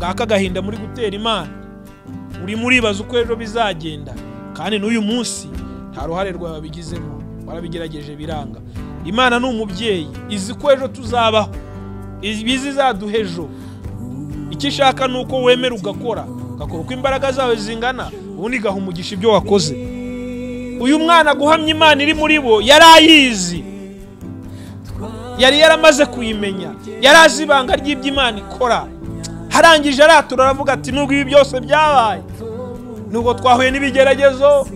Ngaka agahinda muri gutera Imana, urimo uribaza uko ejo bizagenda, kandi n'uyu munsi nta ruhare rwawe wabigizemo, warabigerageje biranga. Imana ni umubyeyi, izi ko ejo tuzabaho, ibizi izaduha ejo. Icyo ishaka ni uko wemera ugakora, ugakora uko imbaraga zawe zingana, ubundi igaha umugisha ibyo wakoze. Uyu mwana guhamya Imana iri muri bo yari ayizi, yari yaramaze kuyimenya, yari azi ibanga ry'ibyo Imana ikora. Harangije aratura aravuga ati nubwo ibi byose byabaye, nubwo twahuye n'ibigeragezo,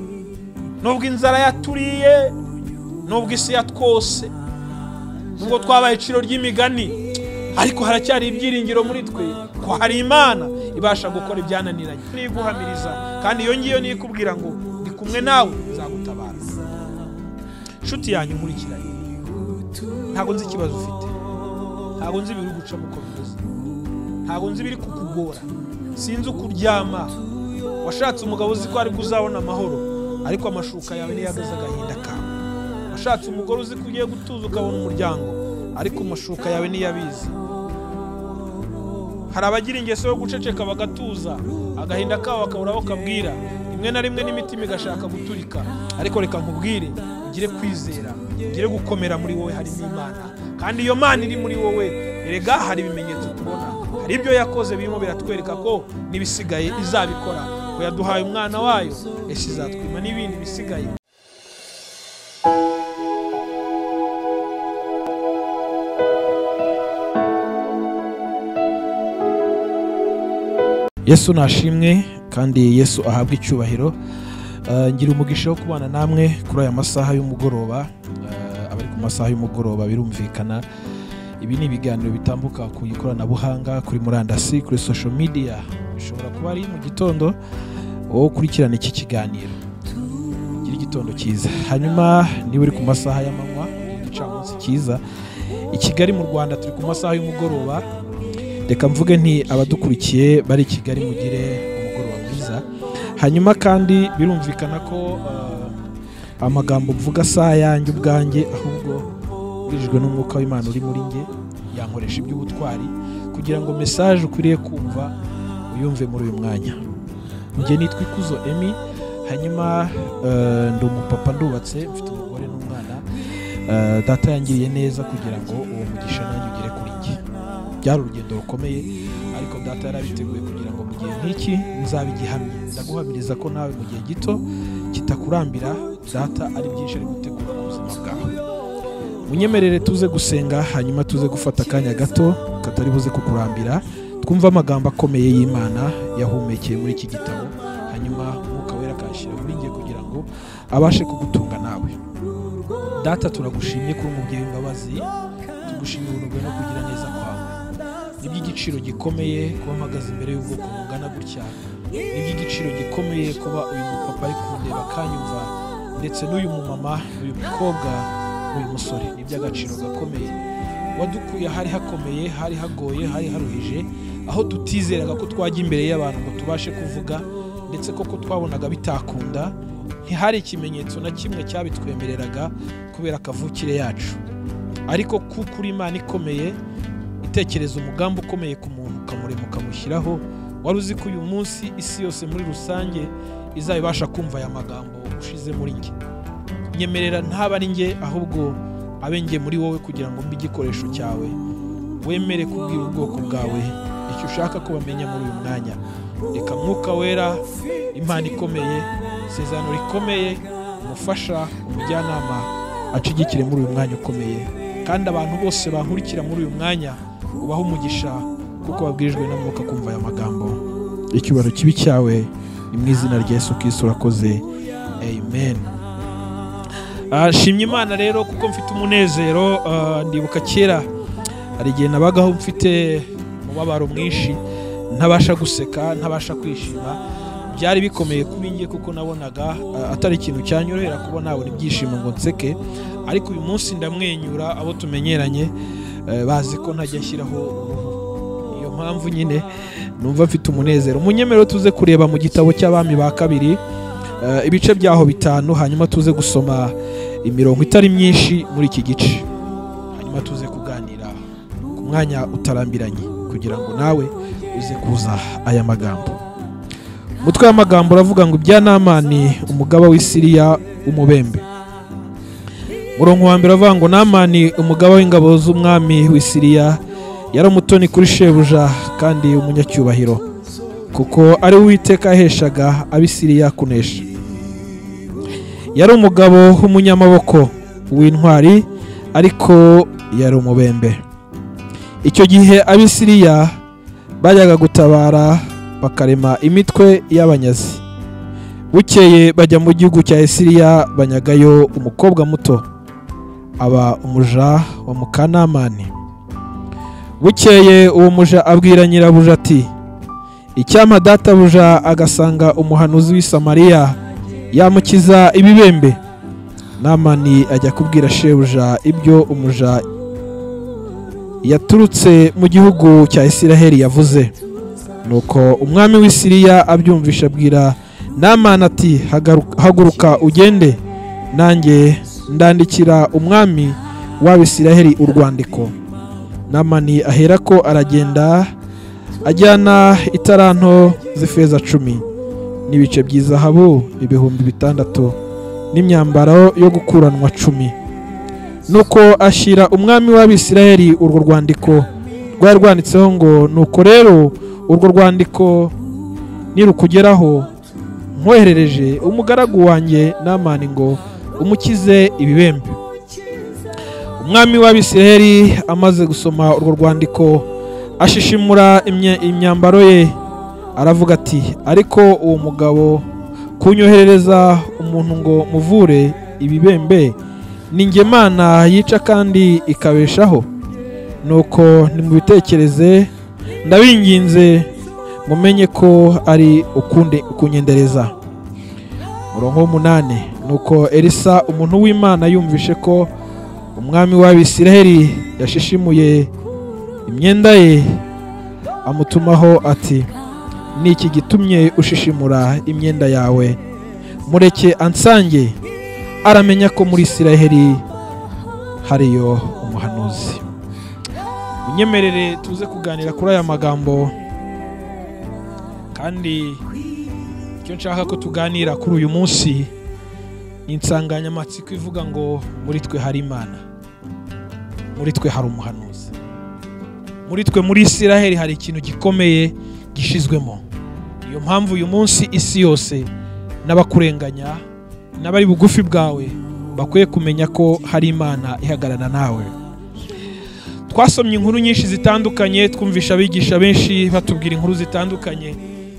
nubwo inzara yaturiye, nubwo isi yatwose, nubwo twabaye iciro ry'imigani, ariko haracyari ibyiringiro muri twe ko hari Imana ibasha gukora ibyananiranye. Niguhamiriza kandi iyo ngiyo nikubwira ngo ndi kumwe nawe nzagutabara. Nshuti yanyu nkurikiranye, ntabwo nzi ikibazo ufite, ntabwo nzi ibiri gucamo uko bimeze, ntabwo nzi ibiri kukugora, sinzi uko uryama. Washatse umugabo uzi ko aribwo uzabona amahoro, ariko amashuka yawe niyo agaze agahinda kawe. Washatse umugore uzi ko ugiye gutuza ukabona umuryango, ariko amashuka yawe niyo abizi. Hari abagira ingeso yo guceceka bagatuza, agahinda kabo bakabura aho kabwira, rimwe na rimwe n'imitima igashaka guturika. Ariko reka nkubwire, ugire kwizera, ugire gukomera muri wowe harimo Imana, kandi iyo Mana iri muri wowe, erega hari ibimenyetso tubona, hari ibyo yakoze birimo biratwereka ko n'ibisigaye izabikora, ko yaduhaye umwana wayo, ese izatwima n'ibindi bisigaye. Yesu nashimwe kandi Yesu ahabwe icyubahiro. Ngira umugisha wo kubana namwe kuri aya masaha y'umugoroba. Abari ku masaha y'umugoroba birumvikana, ibi ni ibiganiro bitambuka ku ikoranabuhanga, kuri murandasi, kuri social media. Bishobora kuba ari mu gitondo wowe ukurikirana iki kiganiro, gira igitondo cyiza. Hanyuma niba uri ku masaha y'amanywa, igicamunsi cyiza. I Kigali mu Rwanda turi ku masaha y'umugoroba. Reka mvuge nti abadukurikiye bari i Kigali mugire umugoroba mwiza. Hanyuma kandi birumvikana ko amagambo mvuga saa yanjye ubwanjye, ahubwo bwijwe n'umwuka w'Imana uri muri nge, yankoresha iby'ubutwari kugira ngo message ukwiriye kumva uyumve muri uyu mwanya. Nge nitwa Ikuzo Emmy, hanyuma ndi umupapa, ndubatse, mfite umugore n'umwana. Data yangiriye neza kugira ngo uwo mugisha nanjye ugere kuri nge. Byari urugendo rukomeye, ariko data yarabiteguye kugira ngo mu gihe nk'iki nzabigihamye. Ndaguhamiriza ko nawe mu gihe gito kitakurambira, data ari byinshi ari gutegura ku buzima bwawe. Munyemerere tuze gusenga, hanyuma tuze gufata akanya gato katari buze kukurambira, twumva amagambo akomeye y'Imana yahumekeye muri iki gitabo, hanyuma Umwuka Wera akashyira muri nge kugira ngo abashe kugutunga nawe. Data, turagushimye kuri umubyeyi w'imbabazi, tugushimye ubuntu bwawe no kugira neza kwawe. Ni iby'igiciro gikomeye kuba mpagaze imbere y'ubwoko bungana gutya, ni iby'igiciro gikomeye kuba uyu mupapa ari kundeba akanyumva, ndetse n'uyu mumama, n'uyu mukobwa, n'uyu musore. Ni iby'agaciro gakomeye. Wadukuye hari hakomeye, hari hagoye, hari haruhije, aho tutizeraga ko twajya imbere y'abantu ngo tubashe kuvuga, ndetse koko twabonaga bitakunda. Ntihari ikimenyetso na kimwe cyabitwemereraga kubera kavukire yacu. Ariko kuko uri Imana ikomeye, itekereza umugambi ukomeye ku muntu ukamurema ukamushyiraho, wari uzi ko uyu munsi isi yose muri rusange izabibasha kumva aya magambo ushize muri nge. Nyemerera ntaba ari nge, ahubwo abe nge muri wowe, kugira ngo mbe igikoresho cyawe, wemere kubwira ubwoko bwawe icyo ushaka ko bamenya muri uyu mwanya. Reka Mwuka Wera, Imana ikomeye, isezerano rikomeye, umufasha, umujyanama, acigikire muri uyu mwanya ukomeye, kandi abantu bose bankurikira muri uyu mwanya ubaho umugisha, kuko babwirijwe na Mwuka kumva aya magambo. Icyubahiro kibi cyawe, ni mu izina rya Yesu Kristo urakoze, amen. Shimye Imana rero kuko mfite umunezero. Ndibuka kera hari igihe nabagaho mfite umubabaro mwinshi, ntabasha guseka, ntabasha kwishima. Byari bikomeye kuri nge kuko nabonaga atari ikintu cyanyorohera kuba nabona ibyishimo ngo nseke. Ariko uyu munsi ndamwenyura, abo tumenyeranye bazi ko ntajya nshyiraho uruhu. Iyo mpamvu nyine numva mfite umunezero. Munyemerere tuze kureba mu gitabo cy'Abami ba kabiri, ibice byaho 5, hanyuma tuze gusoma imirongo itari myinshi muri iki gice, hanyuma tuze kuganira ku mwanya utarambiranye, kugira ngo nawe Uze kuza aya magambo. Umutwe w'amagambo uravuga ngo ibya Namani umugaba w'i Siriya umubembe. Murongo wa mbere uravuga ngo Namani umugaba w'ingabo z'umwami w'i Siriya yari umutoni kuri shebuja kandi umunyacyubahiro, kuko ari Uwiteka yaheshaga ab'Isiriya kunesha. Yari umugabo w'umunyamaboko w'intwari, ariko yari umubembe. Icyo gihe ab'Isiriya bajyaga gutabara bakarema imitwe y'abanyazi. Bukeye bajya mu gihugu cya Isiriya banyagayo umukobwa muto, aba umuja wa Mukanamani. Bukeye uwo muja abwira nyirabuja ati: icyampa databuja agasanga umuhanuzi w'i Samariya yamukiza ibibembe. Namani ajya kubwira shebuja ibyo umuja yaturutse mu gihugu cya Isiraheli yavuze. Nuko umwami w'i Siriya abyumvisha abwira Namani ati: haguruka ugende, nanjye ndandikira umwami w'Abisiraheli urwandiko. Namani aherako aragenda ajyana itaranto z'ifeza 10 n'ibice by'izahabu 6000 n'imyambaro yo gukuranwa 10. Nuko ashyira umwami w'Abisiraheli urwo rwandiko rwari rwanditseho ngo: nuko rero urwo rwandiko nirukugeraho nkoherereje umugaragu wanjye Namani ngo umukize ibibembe. Umwami w'Abisiraheli amaze gusoma urwo rwandiko ashishimura imyambaro ye, aravuga ati: ariko uwo mugabo kunyoherereza umuntu ngo muvure ibibembe ni njye Mana yica kandi ikabeshaho? Nuko nimubitekereze, ndabinginze mumenye ko ari ukunde kunyendereza. Murongo w'umunani. Nuko Elisa umuntu w'Imana yumvishe ko umwami w'Abisiraheli yashishimuye imyenda ye, amutumaho ati: niki gitumye ushishimura imyenda yawe? Mureke ansange, aramenya ko muri Isiraheli hariyo umuhanuzi. Munyemerere tuze kuganira kuri aya magambo, kandi icyo nshaka ko tuganira kuri uyu munsi ni insanganyamatsiko ivuga ngo muri twe hari Imana, muri twe hari umuhanuzi, muri twe muri Isiraheli hari ikintu gikomeye gishizwemo. Iyo mpamvu uyu munsi isi yose n'abakurenganya n'abari bugufi bwawe bakwiye kumenya ko hari Imana ihagarara nawe. Twasomye inkuru nyinshi zitandukanye, twumvisha abigisha benshi batubwira inkuru zitandukanye,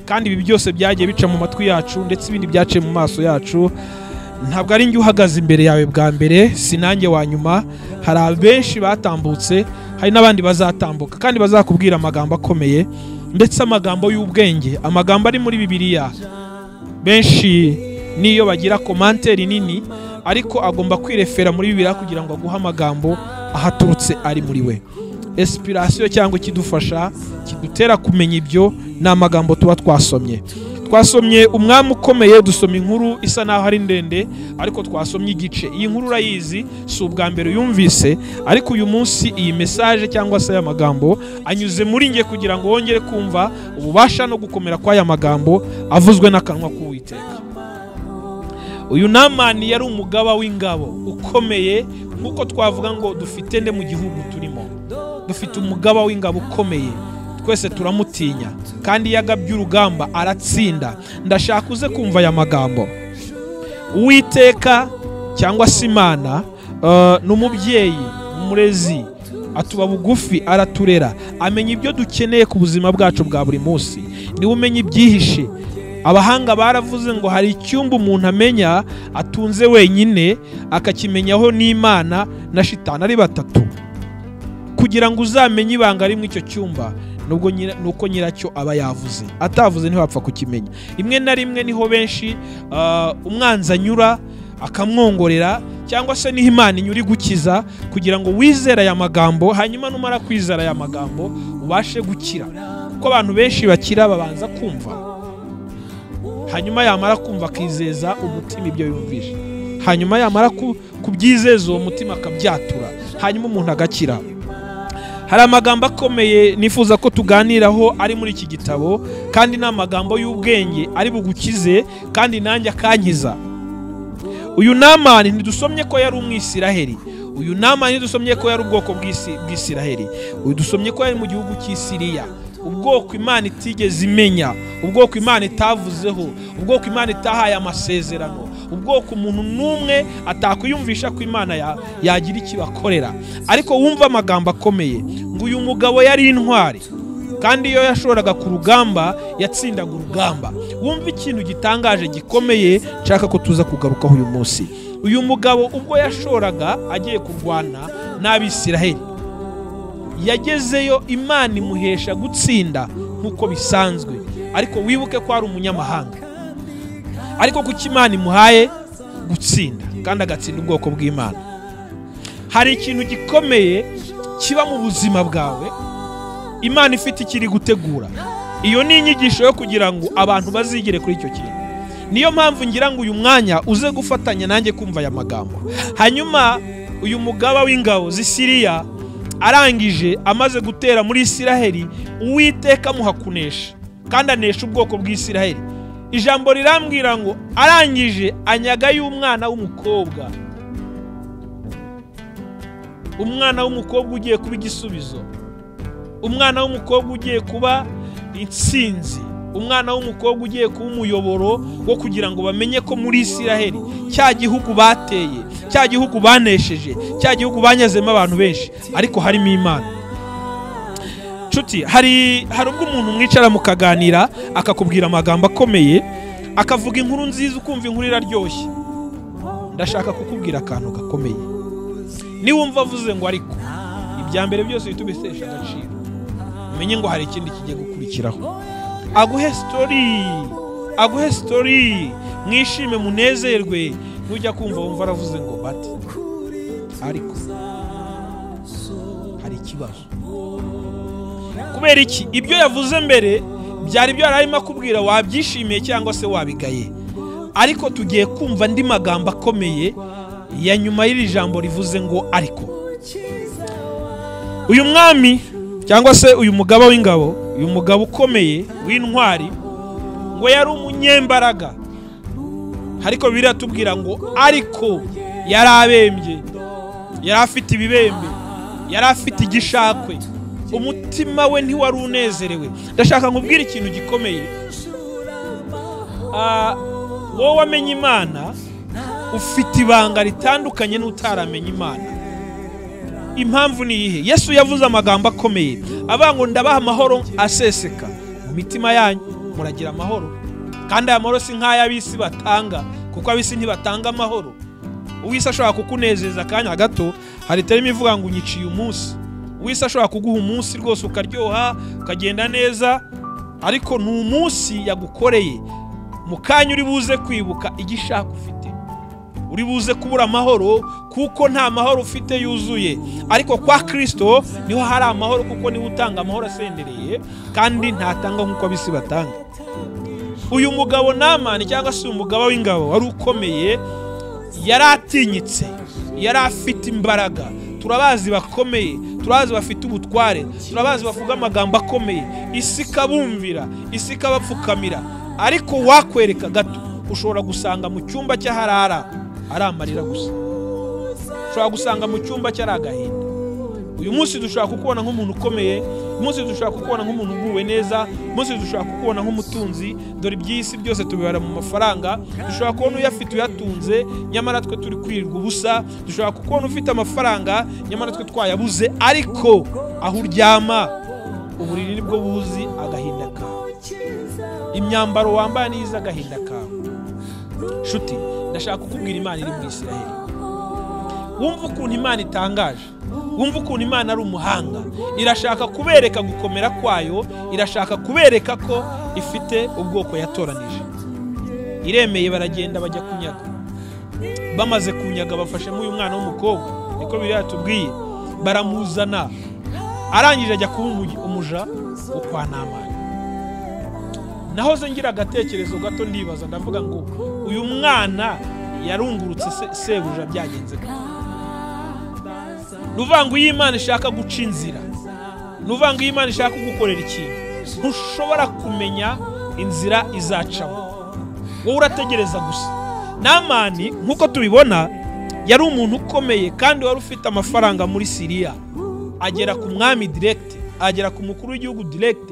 kandi ibi byose byagiye bica mu matwi yacu ndetse ibindi byaciye mu maso yacu. Ntabwo ari njye uhagaze imbere yawe bwa mbere, sinanjye wa nyuma, hari abenshi batambutse, hari n'abandi bazatambuka kandi bazakubwira amagambo akomeye, ndetse amagambo y'ubwenge, amagambo ari muri Bibiliya. Benshi niyo bagira komanteri nini, ariko agomba kwirefera muri Bibiliya kugira ngo aguhe amagambo ahaturutse ari muri we. Inspiration cyangwa ikidufasha kidutera kumenya ibyo ni amagambo tuba twasomye. Twasomye umwami ukomeye, dusoma inkuru isa naho ari ndende, ariko twasomye igice. Iyi nkuru urayizi, si ubwa mbere uyumvise, ariko uyu munsi iyi message cyangwa se aya magambo anyuze muri nge kugira ngo wongere kumva ububasha no gukomera kw'aya magambo avuzwe n'akanwa k'Uwiteka. Uyu Namani yari umugaba w'ingabo ukomeye, nkuko twavuga ngo dufite nde mu gihugu turimo. Dufite umugaba w'ingabo ukomeye, twese turamutinya, kandi yagabye urugamba aratsinda. Ndashaka uze kumva aya magambo. Uwiteka cyangwa se Imana n'umubyeyi, umurezi, atuba bugufi, araturera, amenya ibyo dukeneye ku buzima bwacu bwa buri munsi. Niwe umenya ibyihishe. Abahanga baravuze ngo hari icyumba umuntu amenya atunze wenyine, akakimenyaho n'Imana na shitani ari batatu. Kugira ngo uzamenye ibanga rimwe icyo cyumba, nubwo nuko nyiracyo aba yavuze, atavuze ntiwapfa kukimenya. Rimwe na rimwe niho benshi umwanzi anyura akamwongorera, cyangwa se niho Imana inyura igukiza kugira ngo wizere aya magambo, hanyuma numara kwizera aya magambo ubashe gukira. Kuko abantu benshi bakira babanza kumva, hanyuma yamara kumva akizeza umutima ibyo yumvishe, hanyuma yamara kubyizeza uwo mutima akabyatura, hanyuma umuntu agakira. Hari amagambo akomeye nifuza ko tuganiraho ari muri iki gitabo, kandi ni amagambo y'ubwenge ari bugukize kandi nanjye akankiza. Uyu Namani ntidusomye ko yari umwisiraheli. Uyu Namani ntidusomye ko yari ubwoko bw'Isiraheli. Uyu dusomye ko yari mu gihugu cy'Isiriya, ubwoko Imana itigeze imenya, ubwoko Imana itavuzeho, ubwoko Imana itahaye amasezerano, ubwoko umuntu n'umwe atakwiyumvisha ko Imana yagira ikibakorera. Ariko wumva amagambo akomeye ngo uyu mugabo yari intwari, kandi iyo yashoboraga ku rugamba yatsindaga urugamba. Wumva ikintu gitangaje gikomeye nshaka ko tuza kugarukaho uyu munsi. Uyu mugabo ubwo yashoraga agiye kurwana n'Abisiraheli, yagezeyo Imana imuhesha gutsinda nk'uko bisanzwe. Ariko wibuke ko ari umunyamahanga, ariko kuki Imana imuhaye gutsinda kandi agatsinda ubwoko bw'Imana? Hari ikintu gikomeye kiba mu buzima bwawe Imana ifite ikiri gutegura. Iyo ni inyigisho yo kugira ngo abantu bazigire kuri icyo kintu. Niyo mpamvu ngira ngo uyu mwanya uze gufatanya nanjye kumva aya magambo. Hanyuma uyu mugaba w'ingabo z'Isiriya arangije amaze gutera muri Isiraheli, Uwiteka amuha kunesha kandi anesha ubwoko bw'Isiraheli. Ijambo rirambwira ngo arangije anyaga y'umwana w'umukobwa, umwana w'umukobwa ugiye kuba igisubizo, umwana w'umukobwa ugiye kuba intsinzi, umwana w'umukobwa ugiye kuba umuyoboro wo kugira ngo bamenye ko muri Isiraheli cya gihugu bateye, cya gihugu banesheje, cya gihugu banyazemo abantu benshi, ariko harimo Imana. Nshuti, hari ubwo umuntu mwicara mukaganira akakubwira amagambo akomeye, akavuga inkuru nziza ukumva inkuru iraryoshye. Ndashaka kukubwira akantu gakomeye. Niwumva avuze ngo ariko, ibya mbere byose bitubesesha agaciro, umenye ngo hari ikindi kigiye gukurikiraho. Aguhe story, aguhe story, mwishime munezerwe. Nujya kumva wumva aravuze ngo bati ariko hari ikibazo. Kubera iki? Ibyo yavuze mbere byari byo arimo akubwira, wabyishimiye cyangwa se wabigaye. Ariko tugiye kumva andi magambo akomeye ya nyuma y'iri jambo rivuze ngo ariko. Uyu mwami cyangwa se uyu mugaba w'ingabo, uyu mugabo ukomeye w'intwari, ngo yari umunyembaraga. Ariko biratubwira ngo ariko yari abembye, yari afite ibibembe, yari afite igishakwe, umutima we ntiwari unezerewe. Ndashaka nkubwire ikintu gikomeye. Wowe wamenye Imana ufite ibanga ritandukanye n'utaramenya Imana. Impamvu ni iyihe? Yesu yavuze amagambo akomeye avuga ngo ndabaha amahoro aseseka mu mitima yanyu, muragira amahoro. Kandi aya mahoro si nk'ay'ab'isi batanga, kuko ab'isi ntibatanga amahoro. Uwisi ashobora kukunezeza akanya gato, hari terime ivuga ngo unyiciye umunsi. Uwisi ashobora kuguha umunsi rwose ukaryoha ukagenda neza, ariko ni umunsi yagukoreye. Mu kanya uri buze kwibuka igishaka ufite, uri buze kubura amahoro kuko nta mahoro ufite yuzuye. Ariko kwa Kristo niho hari amahoro, kuko niwe utanga amahoro asendereye, kandi ntatanga nk'uko ab'isi batanga. Uyu mugabo Namani cyangwa se umugaba w'ingabo wari ukomeye, yari atinyitse, yari afite imbaraga. Turabazi bakomeye, turabazi bafite ubutware, turabazi bavuga amagambo akomeye, isi ikabumvira, isi ikabapfukamira. Ariko wakwereka gato, ushobora gusanga mu cyumba cy'aharara ari amarira gusa, ushobora gusanga mu cyumba cy'ari agahinda. Uyu munsi dushobora kukubona nk'umuntu ukomeye, uyu munsi dushobora kukubona nk'umuntu uguwe neza, uyu munsi dushobora kukubona nk'umutunzi. Dore iby'isi byose tubibara mu mafaranga, dushobora kubona uyafite uyatunze, nyamara twe turi kwirirwa ubusa. Dushobora kukubona ufite amafaranga, nyamara twe twayabuze. Ariko aho uryama uburiri nibwo buzi agahinda kawe, imyambaro wambaye niza agahinda kawe. Nshuti, ndashaka kukubwira Imana iri mu Isiraheli. Wumva ukuntu Imana itangaje, wumva ukuntu Imana ari umuhanga. Irashaka kubereka gukomera kwayo, irashaka kubereka ko ifite ubwoko yatoranije. Iremeye baragenda bajya kunyaga. Bamaze kunyaga bafashemo uyu mwana w'umukobwa, niko biriya tubwiye, baramuzana. Arangije ajya kuba umuja wo kwa Namani. Nahoze ngira agatekerezo gato ndibaza, ndavuga ngo uyu mwana yarungurutse sebuja byagenze gute? Ruvuga ngo iyo Imana ishaka guca inzira, Nuvuga ngo iyo Imana ishaka kugukorera ikintu, ntushobora kumenya inzira izacamo, wowe urategereza gusa. Namani nk'uko tubibona yari umuntu ukomeye kandi wari ufite amafaranga muri Siriya, agera ku mwami direct, agera ku mukuru w'igihugu direct,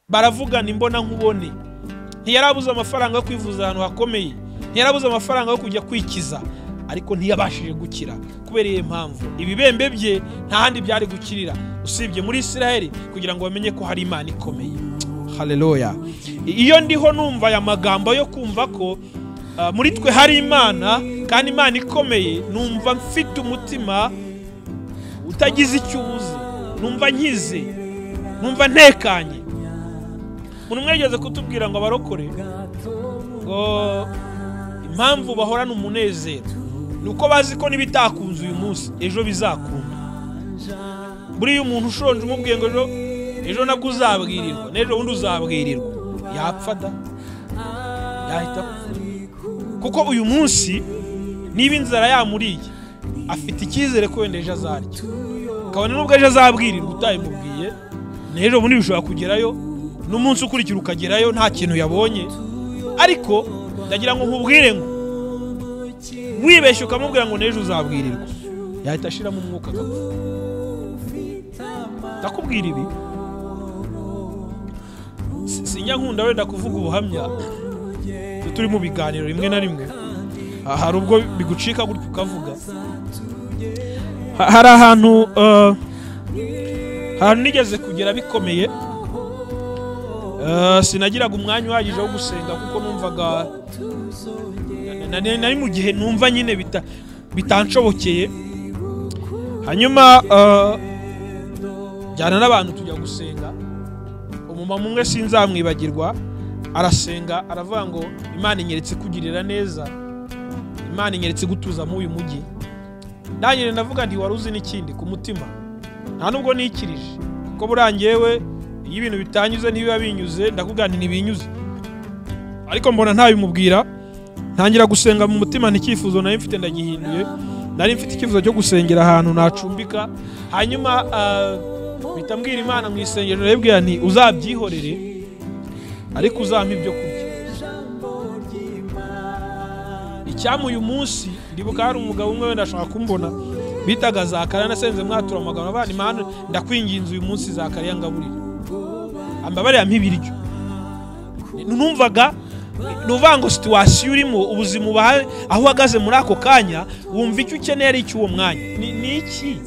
baravugana imbona nkubone. Ntiyarabuze amafaranga yo kwivuza ahantu hakomeye, ntiyarabuze amafaranga yo kujya kwikiza, ariko ntiyabashije gukira. Kubera iyo mpamvu ibibembe bye nta handi byari gukirira usibye muri Isiraheli, kugira ngo bamenye ko hari Imana ikomeye. Haleluya. Iyo ndiho numva aya magambo yo kumva ko muri twe hari Imana kandi Imana ikomeye, numva mfite umutima utagize icyo ubuze, numva nkize, numva ntekanye. Umuntu mwegeze kutubwira ngo abarokore ngo impamvu bahorana umunezero ni uko bazi ko n'ibitakunze uyu munsi ejo bizakunda. Buriya umuntu ushonje umubwiye ngo ejo nabwo uzabwirirwa, n'ejo bundi uzabwirirwa, yapfa da, yahita apfa. Kuko uyu munsi niba inzara yamuriye afite icyizere ko wenda ejo azarya, kabone n'ubwo ejo azabwirirwa utayimubwiye, n'ejo bundi bishobora kugerayo, n'umunsi ukurikira ukagerayo nta kintu yabonye. Ariko ndagira ngo nkubwire ngo wibeshye ukamubwira ngo n'ejo uzabwirirwa, yahita ashiramo umwuka agapfa. Ndakubwira ibi, sinjya nkunda wenda kuvuga ubuhamya, turi mu biganiro rimwe na rimwe hari ubwo bigucika gutyo ukavuga. Hari ahantu nigeze kugera bikomeye, sinagiraga umwanya uhagije wo gusenga kuko numvaga nari mu gihe numva nyine bitanshobokeye. Hanyuma jyana n'abantu tujya gusenga, umumama umwe sinzamwibagirwa arasenga aravuga ngo Imana inyeretse kugirira neza, Imana inyeretse gutuza mu uyu mujyi. Ndangire ndavuga nti wari uzi n'ikindi ku mutima, nta nubwo nikirije kuko burangewe iyo ibintu bitanyuze ntibiba binyuze, ndakubwira nti ntibinyuze, ariko mbona ntabimubwira. Ntangira gusenga mu mutima, nticyifuzo nari mfite ndagihinduye, nari mfite icyifuzo cyo gusengera ahantu nacumbika. Hanyuma bitambwira Imana mu isengero, naribwira nti uzabyihorere ariko uzampa ibyo kurya. Icyampa uyu munsi ndibuka hari umugabo umwe wenda ashaka kumbona bitaga Zakariya, nasenze mwatura amagambo abana Imana ndakwinginze uyu munsi Zakariya ngaburire, ambabarira ampa ibiryo. Numvaga nuvuga ngo situation urimo, ubuzima ubaha aho uhagaze muri ako kanya, wumva icyo ukeneye ari icy'uwo mwanya. Ni iki?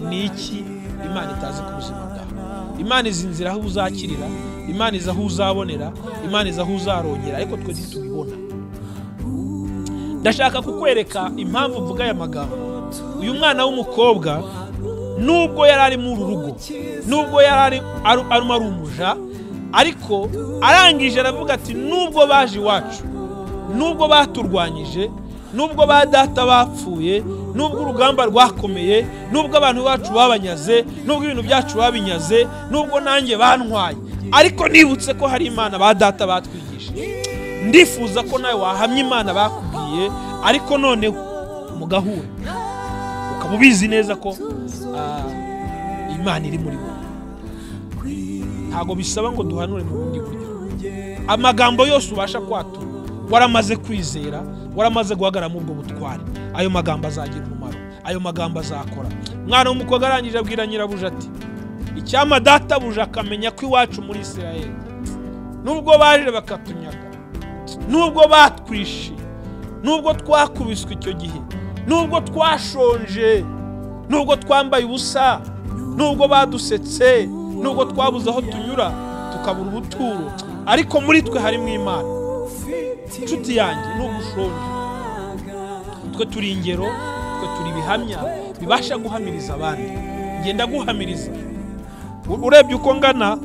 Ni iki Imana itazi ku buzima bwawe? Imana izi inzira aho uzakirira, Imana izi aho uzabonera, Imana izi aho uzarongera, ariko twe ntitubibona. Ndashaka kukwereka impamvu mvuga aya magambo. Uyu mwana w'umukobwa nubwo yari ari muri uru rugo, nubwo yari arimo ari umuja, ariko arangije aravuga ati nubwo baje iwacu, nubwo baturwanyije, nubwo ba data bapfuye, nubwo urugamba rwakomeye, nubwo abantu bacu babanyaze, nubwo ibintu byacu babinyaze, nubwo nanjye bantwaye, ariko nibutse ko hari Imana ba data batwigishije. Ndifuza ko nawe wahamya Imana bakubwiye, ariko noneho mugahura ukaba ubizi neza ko Imana iri muri wowe. Ntago bisaba ngo duhanure mu bundi buryo. Amagambo yose ubasha kwatura waramaze kwizera, waramaze guhagarara mu ubwo butware, ayo magambo azagira umumaro, ayo magambo azakora. Umwana w'umukobwa arangije abwira nyirabuja ati icyampa databuja akamenya ko iwacu muri Isiraheli nubwo baje bakatunyaga, nubwo batwishe, nubwo twakubiswe icyo gihe, nubwo twashonje, nubwo twambaye ubusa, nubwo badusetse, nubwo twabuze aho tunyura tukabura ubuturo, ariko muri twe harimo Imana. Inshuti yanjye, nubwo ushonje, twe turi ingero, twe turi ibihamya bibasha guhamiriza abandi. Ngenda guhamiriza, urebye uko ngana,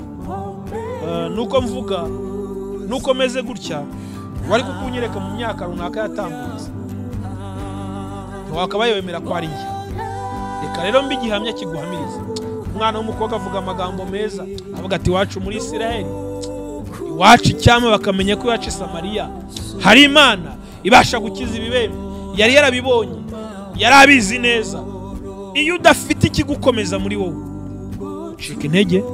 nuko mvuga, nuko meze gutya, wari kukunyereka mu myaka runaka yatambutse, ntiwakabaye wemera ko ari njye. Reka rero mbi igihamya kiguhamiriza. Umwana w'umukobwa avuga amagambo meza, avuga ati iwacu muri Isiraheli, iwacu icyama bakamenya ko iwacu i Samariya hari Imana ibasha gukiza ibibembe. Yari yarabibonye, yari abizi neza. Iyo udafite ikigukomeza muri wowe, Ucika intege,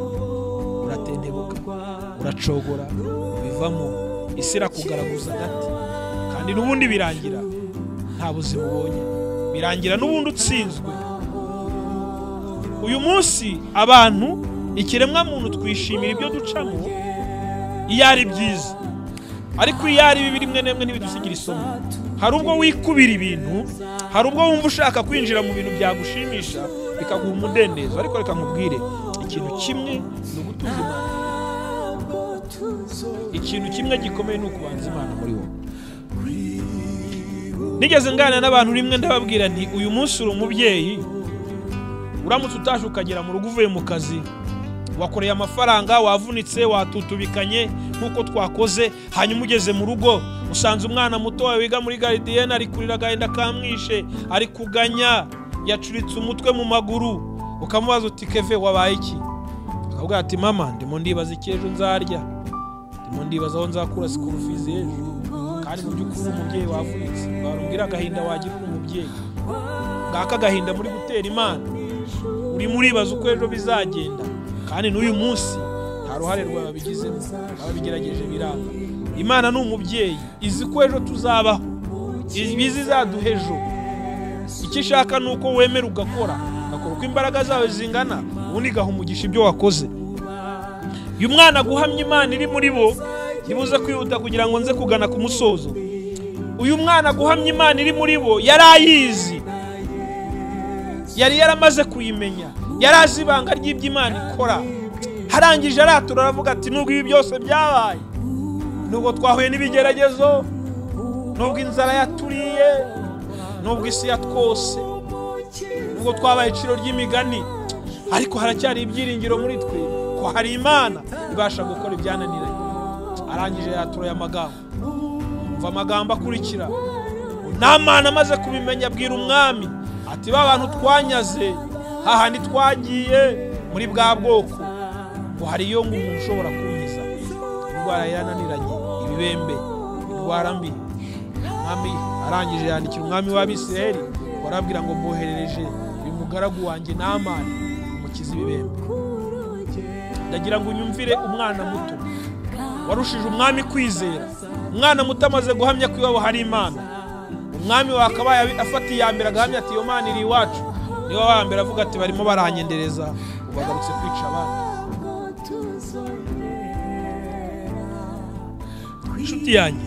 uratentebuka, uracogora, bivamo, isi irakugaragaza gati, kandi n'ubundi birangira nta buzima ubonye, birangira n'ubundi utsinzwe. Uyu munsi abantu, ikiremwa muntu, twishimira ibyo ducamo iyo ari byiza, ariko iyo ari bibi rimwe na rimwe ntibidusigira isomo. Hari ubwo wikubira ibintu, hari ubwo wumva ushaka kwinjira mu bintu byagushimisha bikaguha umudendezo, ariko reka nkubwire ikintu kimwe ni ugutuza Imana. Ikintu kimwe gikomeye ni ukubanza Imana muri wowe. Nigeze nganira n'abantu rimwe ndababwira nti uyu munsi uri umubyeyi, uramutse utaje ukagera mu rugo uvuye mu kazi, wakoreye amafaranga, wavunitse, watutubikanye nk'uko twakoze, hanyuma ugeze mu rugo usanze umwana muto wawe wiga muri garidiyene ari kurira agahinda kamwishe, ari kuganya, yacuritse umutwe mu maguru, ukamubaza uti Keve wabaye iki? Akavuga ati mama ndimo ndibaza iki ejo nzarya, ndimo ndibaza aho nzakura school fees ejo. Kandi mu by'ukuri umubyeyi wavunitse, barumbwira agahinda wagira uri umubyeyi, ngaka agahinda muri gutera Imana, uri muribaza uko ejo bizagenda, kandi n'uyu munsi nta ruhare rwawe babigizemo, babigerageje biranga. Imana ni umubyeyi, izi ko ejo tuzabaho, ibizi izaduha ejo. Icyo ishaka ni uko wemera ugakora, ugakora uko imbaraga zawe zingana, ubundi igaha umugisha ibyo wakoze. Uyu mwana guhamya Imana iri muri bo, ntibuze kwihuta kugira ngo nze kugana ku musozo. Uyu mwana guhamya Imana iri muri bo yari ayizi, yari yaramaze kuyimenya, yari azi ibanga ry'ibyo Imana ikora. Harangije aratura aravuga ati nubwo ibi byose byabaye, nubwo twahuye n'ibigeragezo, nubwo inzara yaturiye, nubwo isi yatwose, nubwo twabaye iciro ry'imigani, ariko haracyari ibyiringiro muri twe ko hari Imana ibasha gukora ibyananiranye. Arangije yatura aya magambo. Umva amagambo akurikira. Namani amaze kubimenya abwira umwami ati ba bantu twanyaze hahandi twagiye muri bwa bwoko, ngo hariyo ngo umuntu ushobora kunkiza indwara yananiranye, ibibembe, indwara mbi. Umwami arangije yandikira umwami w'Abisirayeli, warabwira ngo mboherereje uyu mugaragu wanjye Namani umukize ibibembe. Ndagira ngo unyumvire umwana muto warushije umwami kwizera. Umwana muto amaze guhamya ko iwabo hari Imana, umwami wakabaye afata iya mbere agahamya ati iyo Mana iri iwacu, niwe wa mbere avuga ati barimo baranyendereza, ubagarutse kwica abandi. Inshuti yanjye,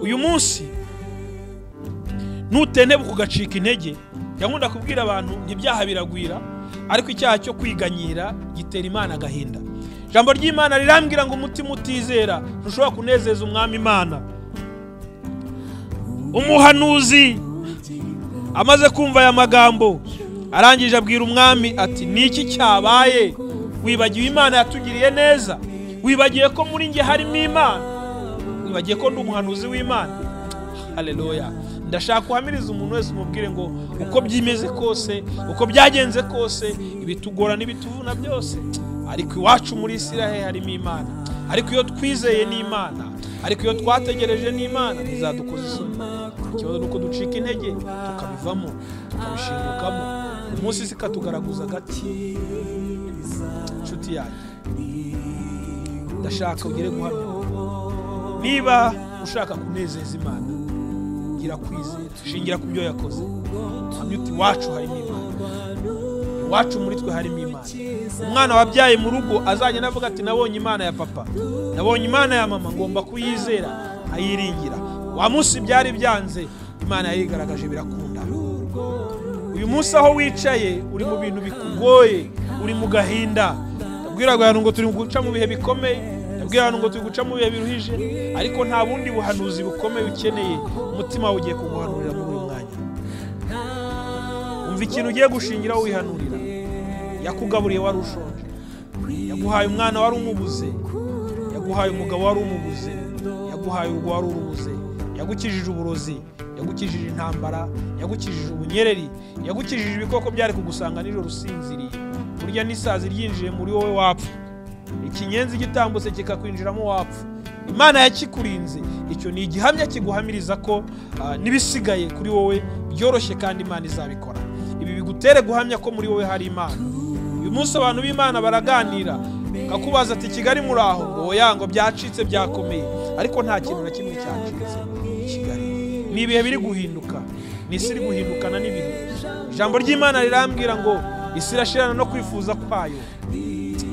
uyu munsi nutentebuka ugacika intege, nkunda kubwira abantu ntibyaha biragwira, ariko icyaha cyo kwiganyira gitera Imana agahinda. Ijambo ry'Imana rirambwira ngo umutima utizera ntushobora kunezeza umwami Imana. Umuhanuzi amaze kumva aya magambo arangije abwira umwami ati niki cyabaye? Wibagiwe Imana yatugiriye neza? Wibagiye ko muri nge harimo Imana? Wibagiye ko ndi umuhanuzi w'Imana? Haleluya. Ndashaka guhamiriza umuntu wese umubwire ngo uko byimeze kose, uko byagenze kose, ibitugora n'ibituvuna byose, ariko iwacu muri Isiraheli harimo Imana. Ariko iyo twizeye n'Imana, ariko iyo twategereje n'Imana, ntizadukoza isoni. Ikibazo nuko ducika intege tukabivamo, tukabishingukamo, umunsi zikatugaraguza gati. Inshuti yanjye, ndashaka ugere guhamya. Niba ushaka kunezeza Imana, gira kwizera, shingira ku byo yakoze. Hamya uti iwacu harimo Imana, iwacu muri twe harimo Imana. Umwana wabyaye mu rugo azajya navuga ati nabonye Imana ya papa, nabonye Imana ya mama, ngomba kuyizera ayiringira. Wa munsi byari byanze, Imana yarigaragaje birakunda. Uyu munsi aho wicaye uri mu bintu bikugoye, uri mu gahinda, ndabwira abantu ngo turi guca mu bihe bikomeye, ndabwira abantu ngo turi guca mu bihe biruhije, ariko nta bundi buhanuzi bukomeye ukeneye. Umutima wawe ugiye kuguhanurira muri uyu mwanya. Umva ikintu ugiye gushingiraho wihanurira. Yakugaburiye wari ushonje, yaguhaye umwana wari umubuze, yaguhaye umugabo wari umubuze, yaguhaye urugo wari urubuze, yagukijije uburozi, yagukijije intambara, yagukijije ubunyereri, yagukijije ibikoko byari kugusanga nijoro usinziriye. Burya n'isazi ryinjiye muri wowe wapfa, ikinyenzi gitambutse kikakwinjiramo wapfa. Imana yakikurinze. Icyo ni igihamya kiguhamiriza ko n'ibisigaye kuri wowe byoroshye kandi Imana izabikora. Ibi bigutere guhamya ko muri wowe hari Imana. Uyu munsi abantu b'Imana baraganira, kakubaza ati Kigali muraho, ngo oya, ngo byacitse byakomeye, ariko nta kintu na kimwe cyacitse i Kigali. Ni ibihe biri guhinduka, ni isi iri guhindukana n'ibihe. Ijambo ry'Imana rirambwira ngo isi irashirana no kwifuza kwayo,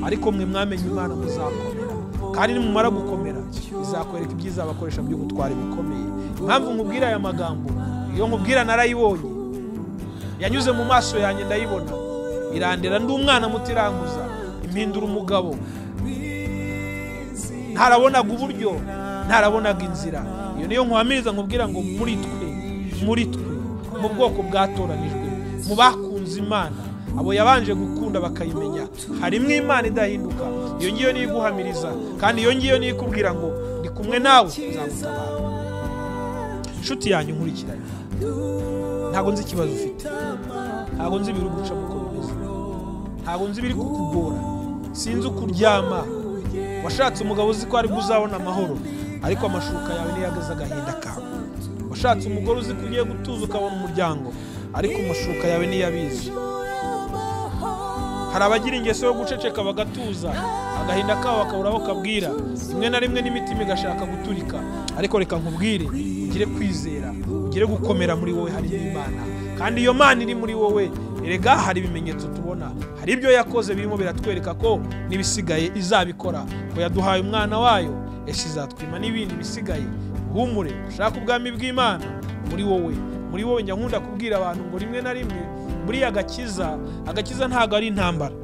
ariko mwe mwamenye Imana muzakomera, kandi nimumara gukomera izakwereka ibyiza abakoresha by'ubutwari bukomeye. Impamvu nkubwira aya magambo, iyo nkubwira narayibonye, yanyuze mu maso yanjye ndayibona, irandera ndi umwana mutiranguza, impindura umugabo. Ntarabonaga uburyo, ntarabonaga inzira. Iyo niyo nkuhamiriza nkubwira ngo muri twe mu bwoko bwatoranijwe, mu bakunze Imana, abo yabanje gukunda bakayimenya, harimo Imana idahinduka. Iyo ngiyo niyo iguhamiriza, kandi iyo ngiyo niyo ikubwira ngo ndi kumwe nawe nzagutabara. Inshuti yanyu nkurikiranye, ntabwo nzi ikibazo ufite, ntabwo nzi ibiri gucamo uko bimeze, ntabwo nzi ibiri kukugora, sinzi uko uryama. Washatse umugabo uzi ko aribwo uzabona amahoro, ariko amashuka yawe niyo ageze agahinda kawe. Washatse umugore uzi ko ugiye gutuza ukabona umuryango, ariko amashuka yawe niyo abizi. Hari abagira ingeso yo guceceka bagatuza, agahinda kabo bakabura aho kabwira, rimwe na rimwe n'imitima igashaka guturika. Ariko reka nkubwire, ugire kwizera, ugire gukomera muri wowe harimo Imana, kandi iyo Mana iri muri wowe, erega hari ibimenyetso tubona, hari ibyo yakoze birimo biratwereka ko n'ibisigaye izabikora, ko yaduhaye umwana wayo, ese izatwima n'ibindi bisigaye. Uhumure, ushaka ubwami bw'Imana muri wowe. Muri wowe njya nkunda kubwira abantu ngo rimwe na rimwe buriya agakiza ntago ari intambara.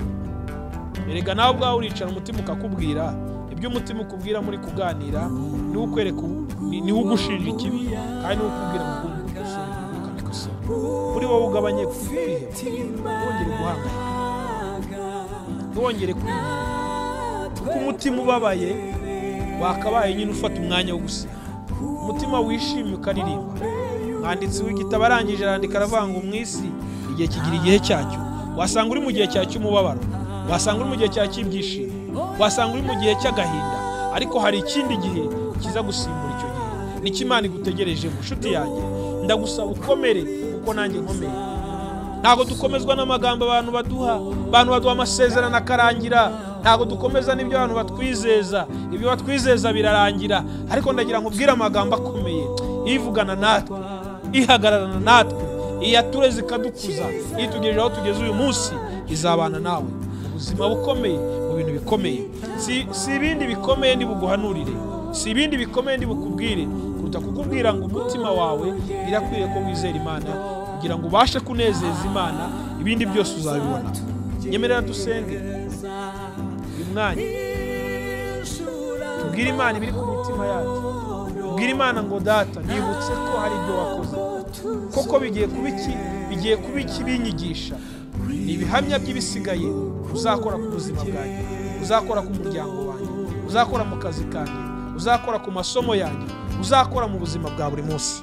Erega nawe ubwawe uricara umutima ukakubwira ibyo umutima ukubwira muri kuganira, ni ukwereka, ni ugushinja ikibi, kandi ni ukubwira ngo ukabikosora. Muri wowe ugabanye kwiheba, wongere guhangayika, ntiwongere kwiheba, kuko umutima ubabaye wakabaye nyine ufata umwanya wo gusenga, umutima wishimye ukaririmba. Mwanditsi w'igitabo arangije arandika aravuga ngo mu isi igihe kigira igihe cyacyo. Wasanga uri mu gihe cyawe cy'umubabaro, wasanga uri mu gihe cyawe cy'ibyishimo, wasanga uri mu gihe cy'agahinda, ariko hari ikindi gihe kiza gusimbura icyo gihe. Nicyo Imana igutegereje. Nshuti yanjye, ndagusaba ukomere kuko nanjye nkomeye. Ntabwo dukomezwa n'amagambo abantu baduha, abantu baduha amasezerano akarangira. Ntabwo dukomeza n'ibyo abantu batwizeza, ibyo batwizeza birarangira. Ariko ndagira ngo ubwire amagambo akomeye, ivugana natwe, ihagararana natwe, iyatureze ikadukuza, itugejeje aho tugeze uyu munsi, izabana nawe ubuzima bukomeye, mu bintu bikomeye. Si ibindi bikomeye ndibuguhanurire, si ibindi bikomeye ndibukubwire, kuruta kukubwira ngo umutima wawe birakwiriye ko wizera Imana kugira ngo ubashe kunezeza Imana, ibindi byose uzabibona. Nyemerera dusenge uyu mwanya, tubwire Imana ibiri ku mitima yacu, tubwire Imana ngo Data, nibutse ko hari ibyo wakoze, koko bigiye kuba iki, bigiye kuba iki binyigisha. Ni ibihamya by'ibisigaye uzakora ku buzima bwanjye, uzakora ku muryango wanjye, uzakora mu kazi kanjye, uzakora ku masomo yanjye, uzakora mu buzima bwa buri munsi.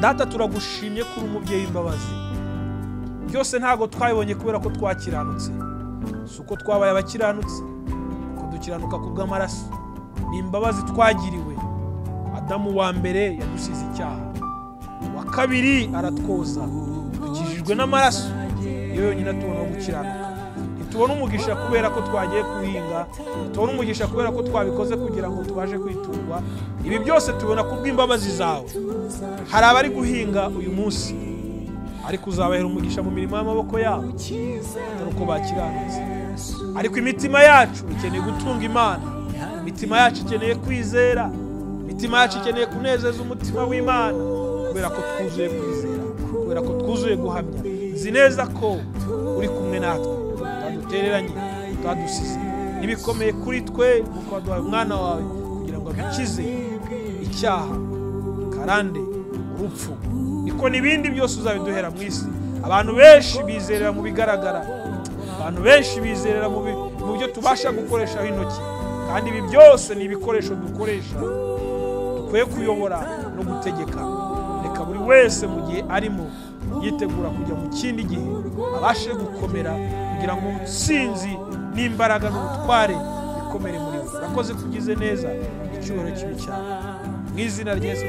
Data, turagushimye kuri umubyeyi w'imbabazi. Byose ntago twabibonye kubera ko twakiranutse, si uko twabaye abakiranutse, kuko dukiranuka ku bw'amaraso. Ni imbabazi twagiriwe. Adamu wa mbere yadusize icyaha, wa kabiri aratwoza, dukijijwe n'amaraso iyo yonyine tubona gukiranuka. Ntitubona umugisha kubera ko twagiye kuhinga, ntitubona umugisha kubera ko twabikoze kugira ngo tubashe kwitungwa. Ibi byose tubona ku bw'imbabazi zawe. Hari abari guhinga uyu munsi, ariko uzabahera umugisha mu mirimo y'amaboko yabo, atari uko bakiranutse. Ariko imitima yacu ikeneye gutunga Imana, imitima yacu ikeneye kwizera, imitima yacu ikeneye kunezeza umutima w'Imana, kubera ko twuzuye kwizera, kubera ko twuzuye guhamya. Nzi neza ko uri kumwe natwe, utadutereranye, utadusize. Nibikomeye kuri twe kuko waduhaye umwana wawe kugira ngo adukize icyaha, karande, urupfu, niko n'ibindi byose uzabiduhera mu isi. Abantu benshi bizerera mu bigaragara, abantu benshi bizerera mu byo tubasha gukoresha intoki, kandi ibi byose ni ibikoresho dukoresha dukwiye kuyobora no gutegeka. Reka buri wese mu gihe arimo yitegura kujya mu kindi gihe abashe gukomera, kugira ngo ubutsinzi n'imbaraga n'ubutware bikomere muri we. Urakoze kugize neza, icyubahiro kibe cyawe. Mu izina rya Yesu.